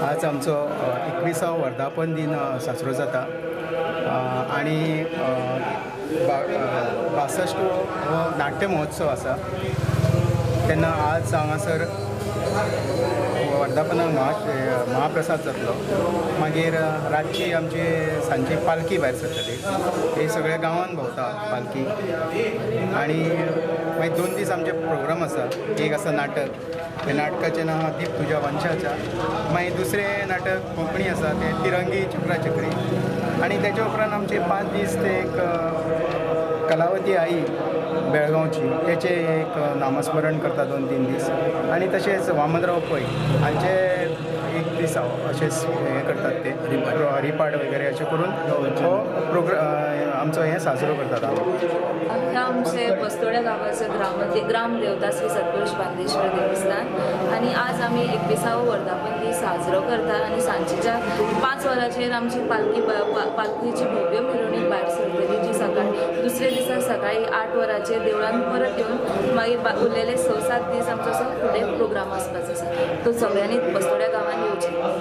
आज आमचो 21वो वर्धापन दिन साजरो जाता आनी 62वो हो नाट्य महोत्सव आसा. तेन्ना आज हांगासर वर्धापनाक महाप्रसाद जातलो. मागीर रातची आमची सांजची पालखी भायर सरतली. ही सगळ्या गांवान भोंवता पालखी. आनी मागीर 2 दीस आमचे प्रोग्राम आसा. एक आसा नाटक, ते नाटकाचें नांव आहा दीप तुज्या वंशाच्या. मागीर दुसरें नाटक कोंकणी आसा तें तिरंगी चक्रा चक्री. आनी तेच्या उपरांत आमचे 5 दीस ते एक कलावती आई बेळगांवची तेचें एक नामस्मरण करता 2-3 दीस. आनी तशेंच वामनराव पै हांचे एक दीस अशेंच हें करतात ते हरिपाठ वगैरे अशें करून हो प्रोग्राम आमचो हें साजरो करतात. ह्या आमचे बस्तोड्या गांवाचो ग्रामदेवता श्री सत्पुरुष बांदेश्वर देवस्थान. आनी आज आमी 21वो वर्धापन दीस साजरो करतात आनी सांजेच्या 5 वरांचेर आमची पालखीची भव्य मिरवणूक भायर सरतली, जी सकाळी दुसरे दिसा सकाळी 8 वरांचेर देवळान परत येवन मागीर उरलेले 6-7 दीस आमचो असो फुडें प्रोग्राम आसपाचो आसा. तो सगळ्यांनी बस्तोड्या गांवान येवचें.